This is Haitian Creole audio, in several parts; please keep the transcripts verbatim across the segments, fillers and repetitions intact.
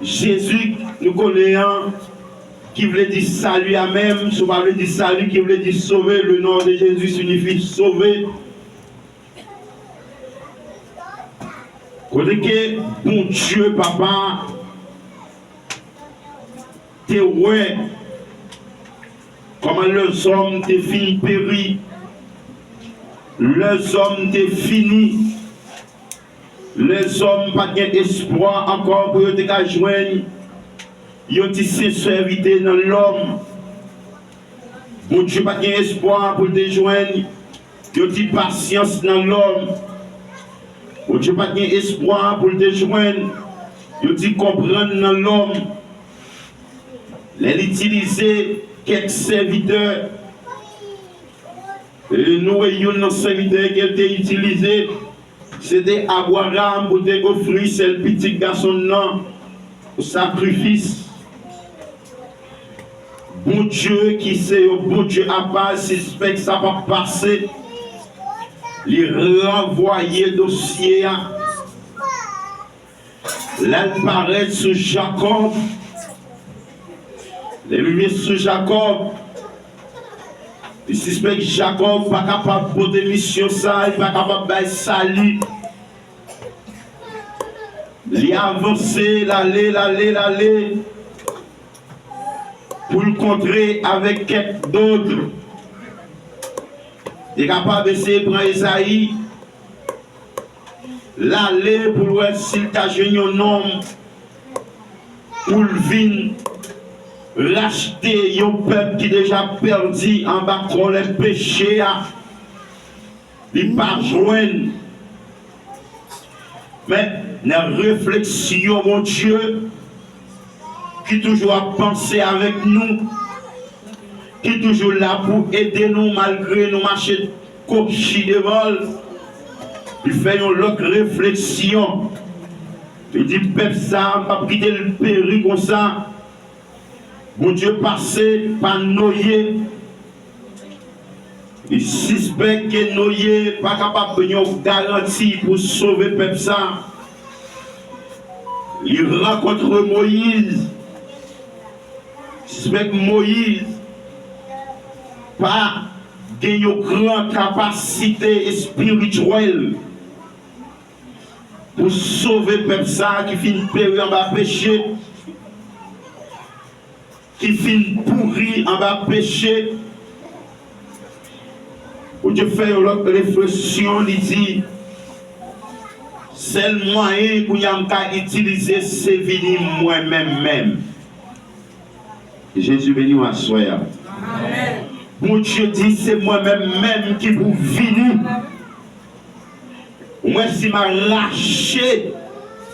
Jezi, nou konnen an, ki vle di sali a menm, si w pa vle di sali, ki vle di sove, le nom de Jésus signifie sauver. Kote ke Bondye Papa te wè kòman lèzòm te fin peri, lèzòm te fini, lèzòm pa t gen espwa ankò pou yo te ka jwenn yon ti sensèvite nan lòm. Bondye pa t gen espwa pou l te jwenn yon ti pasyans nan lòm. Bondye pa t gen espwa pou l te jwenn yon ti konprann nan lòm. Lè l itilize kèk sèvitè, e nou wè youn nan sèvitè ke l te itilize, se te Abraram pou te ofri sèl pitit gason l nan pou sakrifis. Bondye ki se yon Bondye apa, sispèk sa p ap pase, li ranvwaye dosye a. Lè l parèt sou Jakòb, lè l rive sou Jakòb, li sispèk Jakòb pa kapab pote misyon sa, li pa kapab bay sali. Li avanse, l ale, l ale, l ale, pou l kontre avèk kèk dòt. Li kapab eseye pran Ezayi, l ale pou l wè si l ka jwenn yon nonm pou l vin rachte yon pèp ki deja pèdi anba kòlè peche a. Li pa jwenn. Men, nan refleksyon Bondye, ki toujou ap panse avèk nou, ki toujou la pou ede nou malgre nou mache kochi devan l, li fè yon lòt refleksyon. Li di, pèp sa a, m p ap kite l peri konsa. Bondye pase pa Noye. Li sispèk ke Noye pa kapab ban yon garanti pou sove pèp sa. Li rankontre Moyiz. Sispèk Moyiz pa gen yon gran kapasite espirityèl pou sove pèp sa ki fin peri anba peche, ki fin pouri anba peche. Bondye fè yon lòt refleksyon, li di, sèl mwayen kounye a m ka itilize, se vini mwen menm menm. Jezi beni w aswè a. Bondye di, se mwen menm menm ki pou vini. Ou wè si m a rache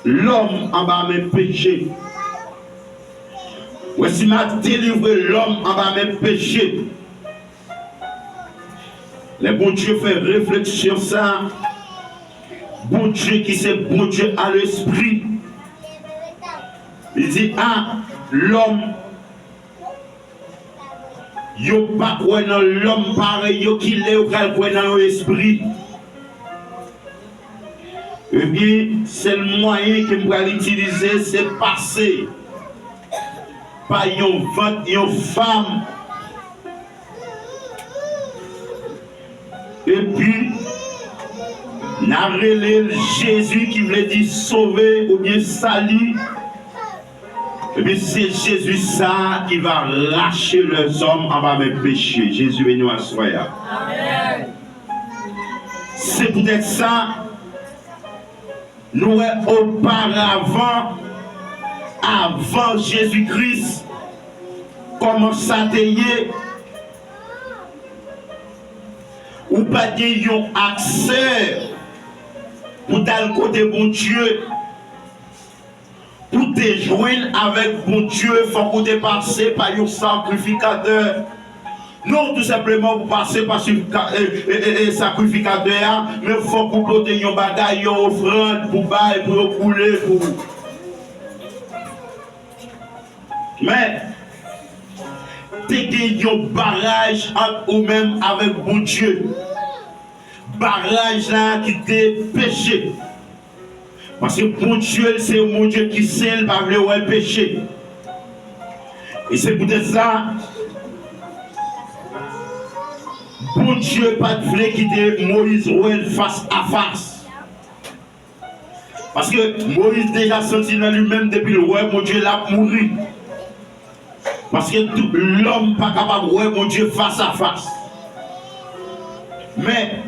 lòm anba men peche. Ou wè si m a delivre lòm anba men peche. Lè Bondye fè refleksyon sa, Bondye ki se Bondye a lespri, li di, a, lòm, yo pa kwè nan lòm parèy yo, kilè yo pral kwè nan yon espri? Ebyen, sèl mwayen ke m pral itilize, se pase pa yon vant yon fanm. Epi, n a rele l Jezi, ki vle di sove oubyen sali. Ebyen, se Jezi sa a ki va rache lèzòm anba men peche. Jezi beni w aswè a. Se poutèt sa, nou wè oparavan, avan Jezi Kris, kòman sa te ye, ou pa t gen yon aksè pou t al kote Bondye. Pou te jwenn avèk Bondye, fòk ou te pase pa yon sakrifikatè. Non, tou senpleman pou pase pa sifika-, e, e, e, e, sakrifikatè a, men fòk ou pote yon bagay, yon ofrann pou bay, pou yo boule pou ou. Men, te gen yon baraj ant ou menm avèk Bondye. Baraj la ki te peche. Paske Bondye, se yon Bondye ki sen, li pa vle wè peche. E se poutèt sa, Bondye pa t vle kite Moyiz wè l fas a fas. Paske Moyiz deja santi nan li menm depi l wè Bondye l ap mouri. Paske tou, lòm pa kapab wè Bondye fas a fas. Men,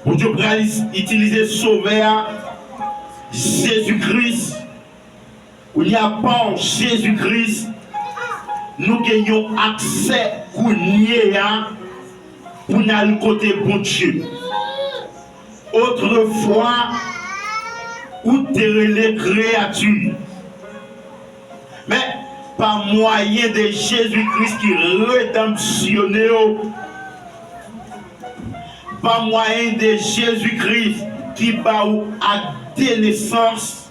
Bondye pral is- itilize Sovè a, Jezi Kris. Kounye a, pa Jezi Kris, nou gen yon aksè kounye a pou n al kote Bondye. Otrefwa, ou te rele kreyati. Men, pa mwayen de Jezi Kris ki redanmsyone w, pa mwayen de Jezi Kris ki ba ou ak de nesans,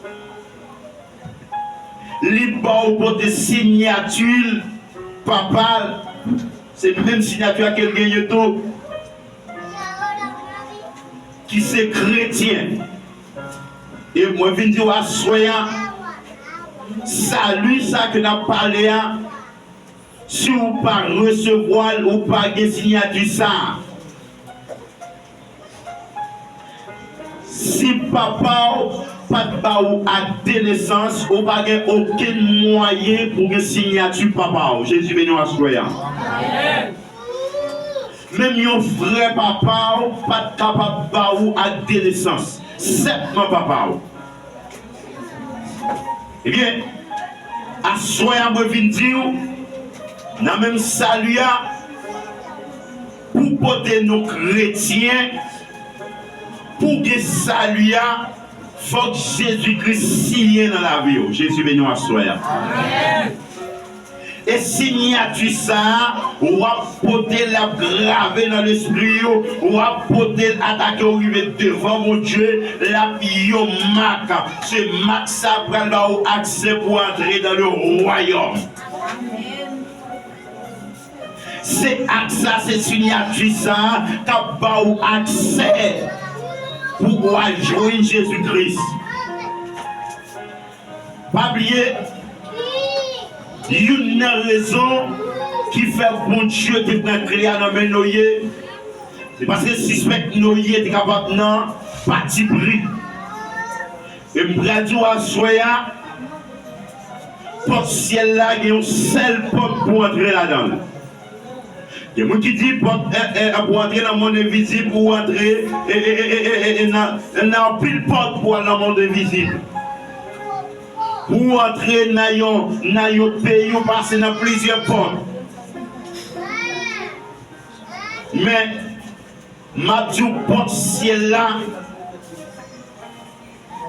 li ba ou pote siyati l, papa l, se menm siyati a ke l genyen tou, ki se kretyen. E mwen vin di w aswè a, sali sa ke n ap pale a, si w pa resevwa l, ou pa gen siyati sa a. Si papa w pa t ba ou ak de nesans, ou pa gen okenn mwayen pou gen siyati papa w. Jezi beni w aswè a. Menm yon frè papa w pa t kapab ba ou ak de nesans. Sèlman papa w. Ebyen, aswè a mwen vin di w, nan menm sali a, pou pote non kretyen, pou gen sali a, fòk Jezi Kris siyen nan lavi w. Jezi beni w aswè a. E siyati sa a, w ap pote l, l ap grave nan lespri w, w ap pote l atake w rive devan Bondye, l ap yon mak. Se mak sa a pral ba ou aksè pou antre dans le royaume. Se ak sa, se siyati sa a k ap ba ou aksè pou w al jwenn Jezi Kris. Pa bliye, youn nan rezon ki fè Bondye te pran kle a nan men Noye, se paske sispèk Noye te kapab nan patipri. E m pral di w aswè a, pòt syèl la gen yon sèl pòt pou antre ladan l. Gen moun ki di pòt, e, e, pou antre nan mond envizib, ou antre e, e, e, e, e, e, e nan, nan anpil pòt pou al nan mond envizib. Pou antre nan yon, nan yon peyi, ou pase nan plizyè pòt. Men, m ap di w pòt syèl la,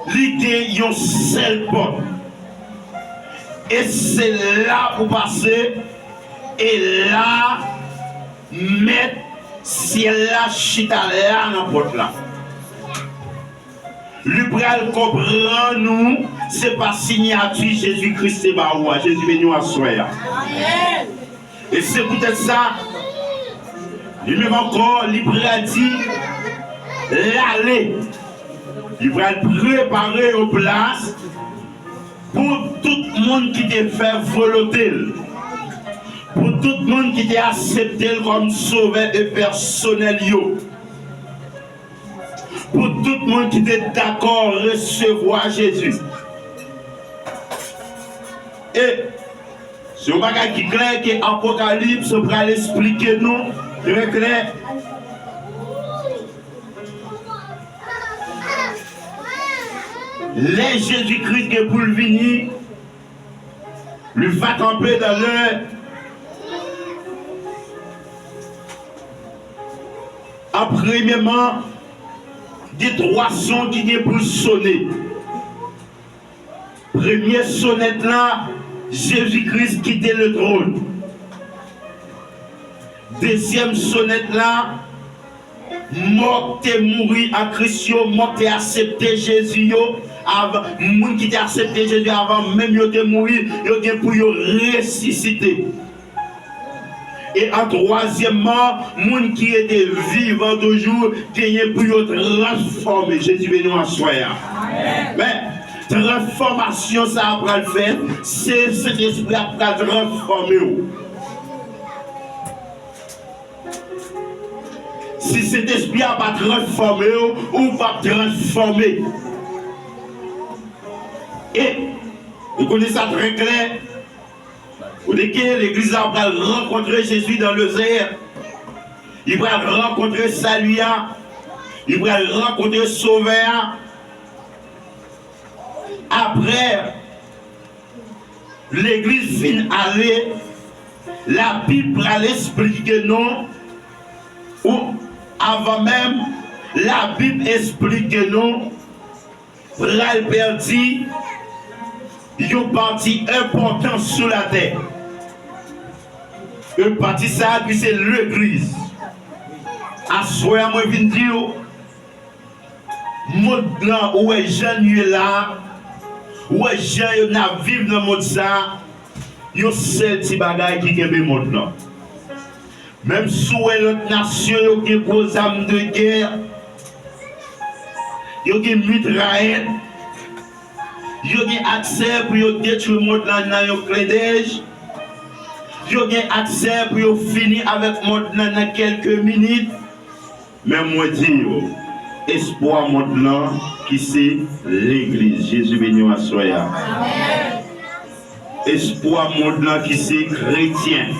li gen yon sèl pòt. E se la pou pase, e la, mèt syèl la chita la nan pòt la. Li pral konprann ou, se pa siyati Jezi Kris te ba ou a. Jezi beni w aswè a. E se poutèt sa, li menm ankò, li pral di, l ale. Li pral prepare yon plas pou tout moun ki te fè volonte l, pou tout moun ki te aksepte l kòm sovè e pèsonèl yo, pou tout moun ki te dakò resevwa Jezi. E se yon bagay ki klè ke Apokalips pral esplike nou trè klè. Lè Jezi Kris gen pou l vini, li va kanpe nan lè a. Premyèman, gen twa son ki gen pou l sone. Premye sonèt la, Jezi Kris kite le tròn. Dezyèm sonèt la, mò k te mouri an Kris yo, mò k te aksepte Jezi yo, avan, moun ki te aksepte Jezi avan menm yo te mouri, yo gen pou yo resisite. E an twazyèmman, moun ki rete vivan toujou genyen pou yo transfòme. Jezi beni w aswè a. Men, transfòmasyon sa a pral fèt, se Sentespri a pral transfòme w. Si Sentespri a pa transfòme w, ou p ap transfòme. E, nou konnen sa trè klè. Ou teke legliz la pral rankontre Jezi dans le désert. Li pral rankontre sali a. Li pral rankontre Sovè a. Apre legliz fin ale, Labib pral esplike nou, ou avan menm Labib esplike nou, pral pèdi yon pati enpòtan sou latè. E pati sa a ki se legliz. Aswè a mwen vin di w, mond lan, ou wè jan l ye la, ou wè jan yo n ap viv nan mond sa a, yon sèl ti bagay ki kenbe mond lan. Menm si w wè lòt nasyon yo gen gwo zam de gè, yo gen mitrayèt, yo gen aksè pou yo detwi mond lan nan yon klendèj, yo gen aksè pou yo fini avèk mond lan nan kèlke minit. Men mwen di yo, espwa mond lan ki se legliz. Jezi beni w aswè a. Espwa mond lan ki se kretyen.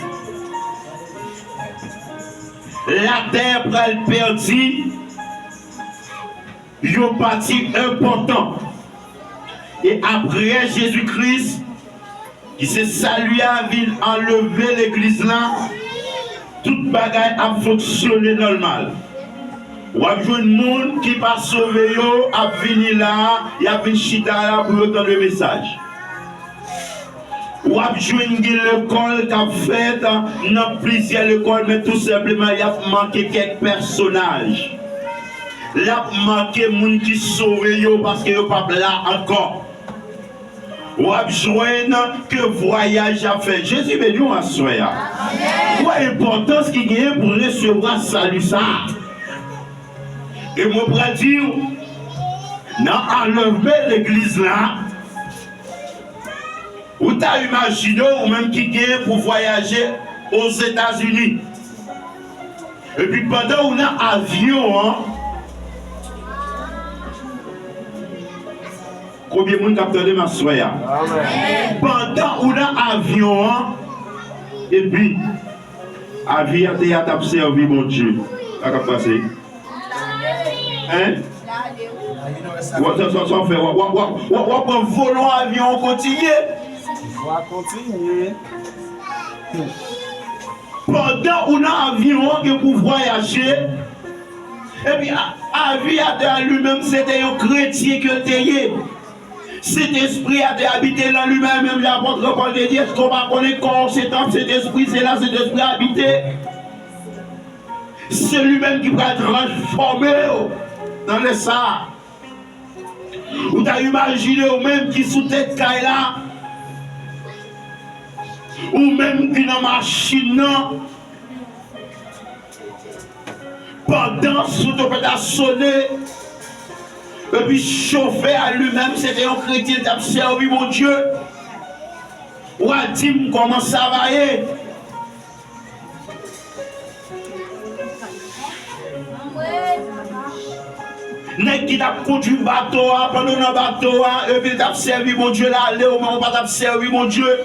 Latè pral pèdi yon pati enpòtan. E apre Jezi Kris, ki se sali a, vin anleve legliz la, tout bagay ap fonksyone nòmal. W ap jwenn moun ki pa sove yo ap vini la, y ap vin chita la pou yo tande mesaj. W ap jwenn gen lekòl k ap fèt nan plizyè lekòl, men tou senpleman, y ap manke kèk pèsonaj. L ap manke moun ki sove yo, paske yo p ap la ankò. W ap jwenn ke vwayaj ap fèt. Jezi beni w aswè a. Ou wè enpòtans ki genyen pou resevwa sali sa a. E mwen pral di w, nan anlèvman legliz la, ou ta imajine w, ou menm ki gen pou vwayaje Ozetazini. Epi pandan ou nan avyon an, konbyen moun k ap tande m aswè a? Pandan ou nan avyon an, epi avi a te a t ap sèvi Bondye. Sa k ap pase? Hein? W ap, sa, sa, sa w fè? W ap, w ap, w ap, w ap, w ap pran volan avyon an kontinye. Vwa kontinye. Pandan ou nan avyon an gen pou vwayaje, epi a, avi a te a li menm se te yon kretyen ke l te ye. Sentespri a te abite nan li menm, menm jan apot Pòl te di, èske w pa konnen kò w se tanp Sentespri, se la Sentespri abite? Se li menm ki pral transfòme w nan lè sa a. Ou ta imajine ou menm ki sou tèt kay la, ou menm ki nan machin nan, pandan sou twonpèt la sone, epi chofè a li menm se te yon kretyen, l t ap sèvi Bondye. W a di m kòman sa va ye. Nèg ki t ap kondui bato a, pandan w nan bato a, epi l t ap sèvi Bondye la, lè w menm ou pa t ap sèvi Bondye.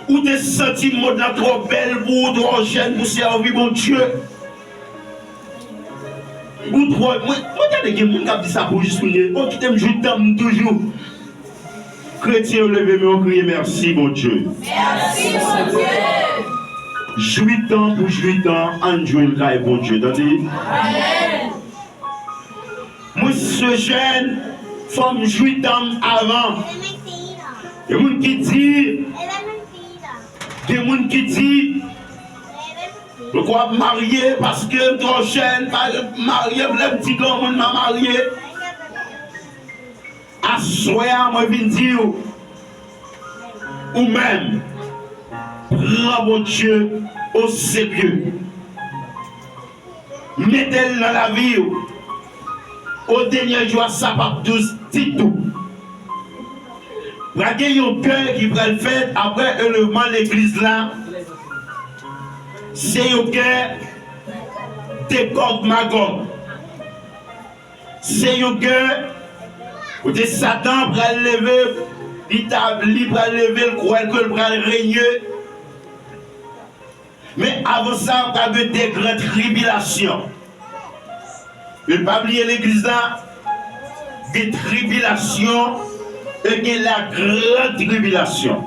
Ou te santi mond lan twò bèl pou ou, twò jèn pou sèvi Bondye. Ou twò, mwen, mwen tande gen moun k ap di sa pou jis kounye. O, kite m jwi tan m toujou. Kretyen yo leve men yo kriye, mèsi, Bondye. Mèsi, Bondye. Jwi tan pou jwi tan, ann jwi l kay Bondye, tande. Amèn. Mwen se jèn, fò m jwi tan m avan. Gen moun ki di, gen moun ki di, mwen kwè w ap marye paske m twò jèn, pa marye, lè m ti granmoun m a marye. Aswè a, mwen vin di w, ou menm, Pran Bondye oserye. Mete l nan lavi w. O dènye jou a, sa p ap dous ditou. Pral gen yon gè ki pral fèt apre anlèvman legliz la. Se yon gè de Gòg Magòg. Se yon gè kote Satan pral leve, li ta, li pral leve, l kwè ke l pral renye. Men avan sa, pral gen de gran tribilasyon. Men pa bliye legliz la, gen tribilasyon e gen la gran tribilasyon.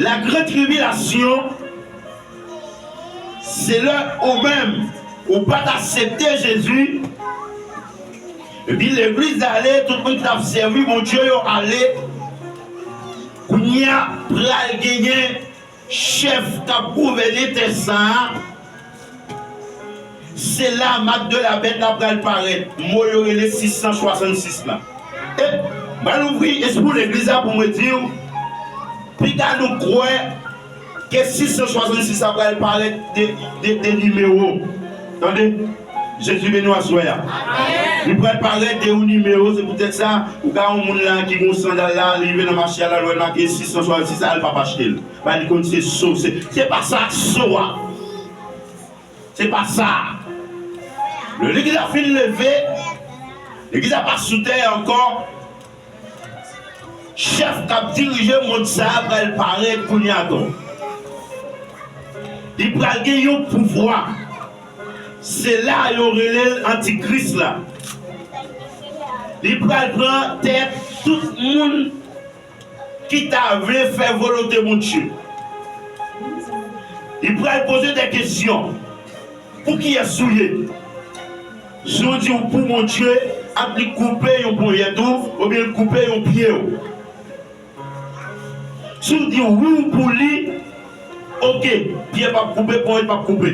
La gran tribilasyon, se lè ou menm, ou pa t aksepte Jezi, epi legliz ale, tout moun ki t ap sèvi Bondye yo ale. Kounye a, pral genyen chèf k ap gouvène tè sa a. Se la mak de la bèt la pral parèt. Mo yo rele sis san swasannsis la. E, m pral ouvri espri legliz la pou mwen di w, piga nou kwè ke sis san swasannsis la pral parèt de, de, de nimewo. Tande? Jezi beni w aswè a. Li pral parèt de yon nimewo, se poutèt sa, ou ka yon moun la ki gon sandal la, li rive nan mache a la, l wè make sis san swasannsis la, l p ap achte l. Ba li konn se so, se, se pa sa so a. Se pa sa. Lè legliz la fin leve, legliz la pa sou tè ankò. Chèf k ap dirije mond sa a pral parèt kounye a tou. Li pral gen yon pouvwa. Se la yo rele l antikris la. Li pral pran tèt tout moun ki ta vle fè volonte Bondye. Li pral poze de kesyon. Pou kiyès ou ye? Si w di w pou Bondye, ap li koupe yon ponyèt ou, oubyen l koupe yon pye w. Si w di wi w pou li, oke, pye p ap koupe, ponyèt p ap koupe.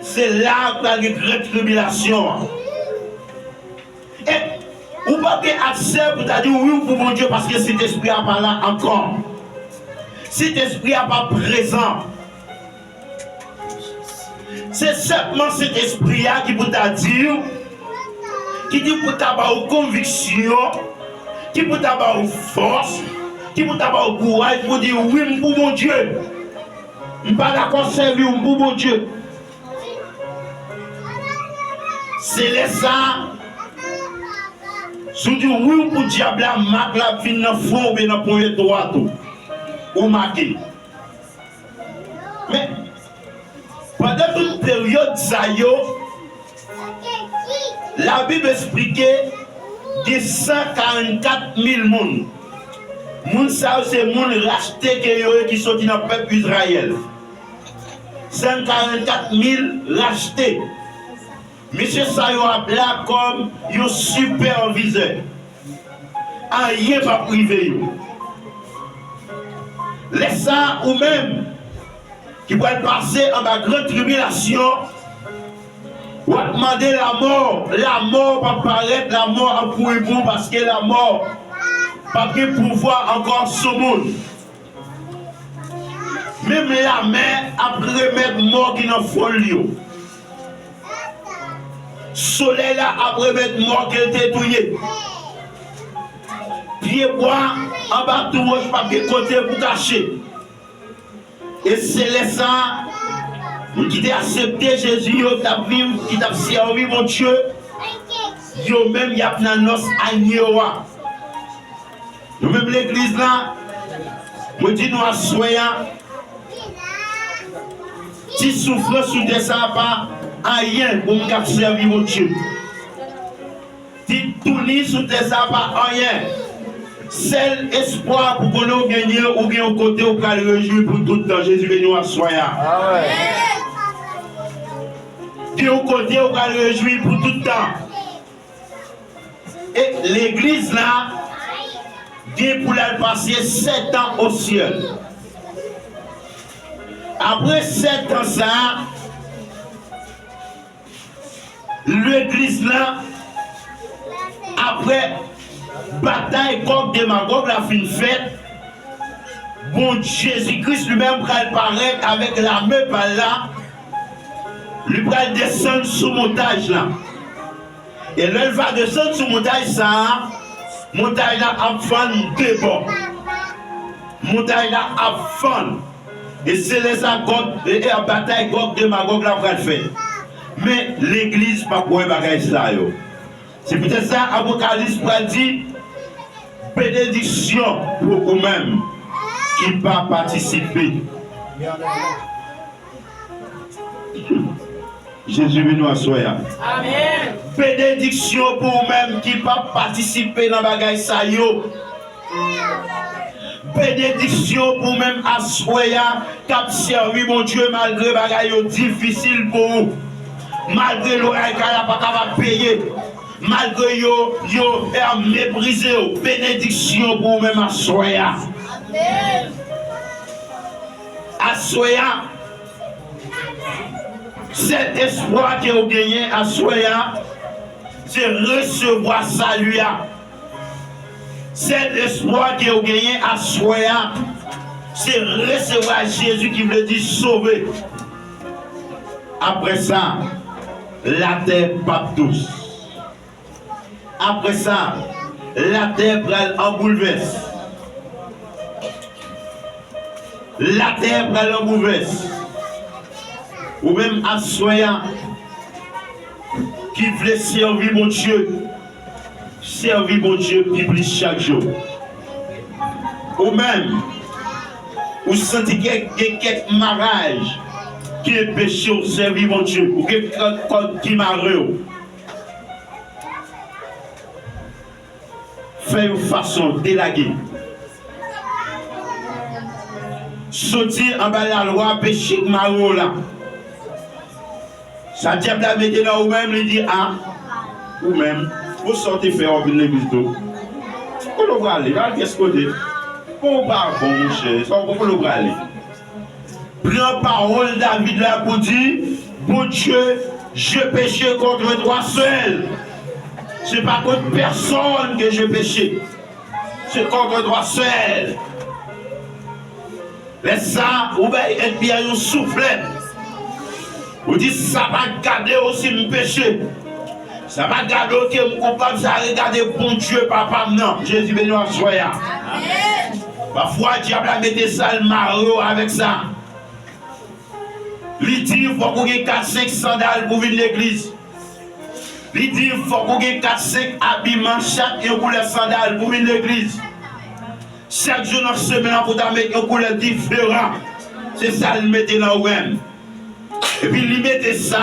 Se la pral gen gran tribilasyon an. E ou p ap gen aksè pou ta di wi w pou Bondye paske Sentespri a pa la ankò. Sentespri a pa prezan. Se sèlman Sentespri a ki pou ta di w, ki di pou ta ba w konviksyon, ki pou ta ba w fòs, ki pou ta ba w kouraj pou di wi m pou Bondye. M pa dakò sèvi w, m pou Bondye. Se lè sa a, si w di wi w pou dyab la, mak la ap vin nan fwon w oubyen nan ponyèt dwat ou. Ou make. Men, pandan tout peryòd sa yo, Labib esplike gen san karannkat mil moun. Moun sa yo se moun rachte ke yo ye ki soti nan pèp Izrayèl. San karannkat mil rachte. Mesye sa yo ap la kòm yon sipèvizè. Anyen p ap rive yo. Lè sa a, ou menm ki pral pase anba gran tribilasyon, w ap mande lanmò, lanmò p ap parèt, lanmò ap kouri pou ou, paske lanmò p ap gen pouvwa ankò sou moun. Menm lamè ap remèt mò ki nan fwon l yo. Solèy la ap remèt mò ke l te touye. Pyebwa anba tou wòch p ap gen kote pou kache. E se lè sa a, moun ki te aksepte Jezi yo t ap viv, ki t ap sèvi Bondye, yo menm y ap nan nòs agno a. Nou menm legliz la, mwen di nou aswè a, ti soufrans sou tè sa a pa anyen pou moun k ap sèvi Bondye. Ti touni sou tè sa a pa anyen. Sèl espwa pou konnen w genyen, ou gen yon kote ou pral rejwi pou tout tan. Jezi beni w aswè a. Gen yon kote ou pral rejwi pou tout tan. E legliz la gen pou l al pase sèt an o syèl. Apre sèt an sa a, legliz la, apre Batay Gòg de Magòg la fin fèt, Bondye Jezi Kris li menm pral parèt avèk lame pa l la, li pral desann sou montaj la. E lè l va desann sou montaj sa a, montaj la ap fann de bò. Montaj la ap fann. E se lè sa Gòg, e, e batay Gòg de Magòg la pral fèt. Men legliz p ap wè bagay sa yo. Se poutèt sa Apokalips pral di, benediksyon pou ou menm ki pa patisipe. Jezi beni w aswè a. Amèn. Benediksyon pou ou menm ki pa patisipe nan bagay sa yo. Benediksyon pou ou menm aswè a k ap sèvi Bondye malgre bagay yo difisil pou ou. Malgre lwaye kay la pa kapab peye. Malgre yo, yo fè meprize w. Benediksyon pou ou menm aswè a. Aswè a, sèl espwa ke w genyen aswè a, se resevwa sali a. Sèl espwa ke w genyen aswè a, se resevwa Jezi ki vle di sove. Apre sa, latè p ap dous. Apre sa, latè pral an boulvès. Latè pral an boulvès. Ou menm aswè a ki vle sèvi Bondye, sèvi Bondye pi plis chak jou. Ou menm, ou santi gen, gen kèk maraj ki enpeche w sèvi Bondye, ou gen kèk kòd ki mare w. Fè yon fason delage. Soti anba lalwa peche k mare w la. Sa dyab la mete nan ou menm, li di, a, ou menm, pou sa w te fè w vin legliz tou. Kote w prale? Al pyès kote. Bon, ou pa bon, monchè. Sa w kote w prale? Pran pawòl David la pou di, Bondye, je péché contre toi seul. C'est pas contre personne que je péché. C'est contre toi seul. Lè sa, ou bay ènmi a yon souflèt. Ou di, sa pa gade w si m peche. Sa pa gade w ke m koupab, sa regade Bondye Papa m nan. Jezi beni w aswè a. Amèn. Pafwa, dyab la mete sa, l mare w avèk sa. Li di, fòk ou gen kat senk sandal pou vin legliz. Li di, fòk ou gen kat senk abiman, chak yon koulè sandal pou vin legliz. Chak jou nan semèn nan, pou ta met yon koulè diferan. Se sa l mete nan ou menm. Epi li mete sa,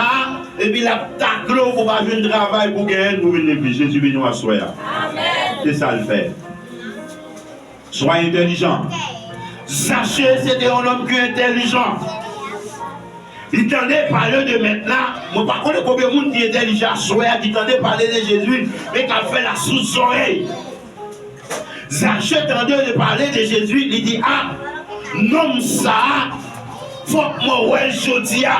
epi l ap takle w pou w pa jwenn travay pou genyen pou vin legliz. Jezi beni w aswè a. Amèn. Se sa l fè. Soyez intelligent. Zache se te yon nonm ki entèlijan. Li tande pale de mèt la. Mwen pa konnen konbyen moun ki entèlijan aswè a ki tande pale de Jezi, men k ap fè l asou zòrèy. Zache tande de pale de Jezi, li di, a, nonm sa a, fòk mwen wè l jodi a.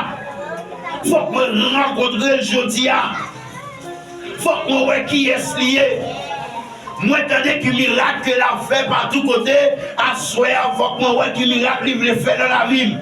Fòk mwen rankontre l jodi a. Fòk mwen wè kiyès li ye. Mwen tande ki mirak ke l ap fè patou kote. Aswè a, fòk mwen wè ki mirak li vle fè nan lavi m.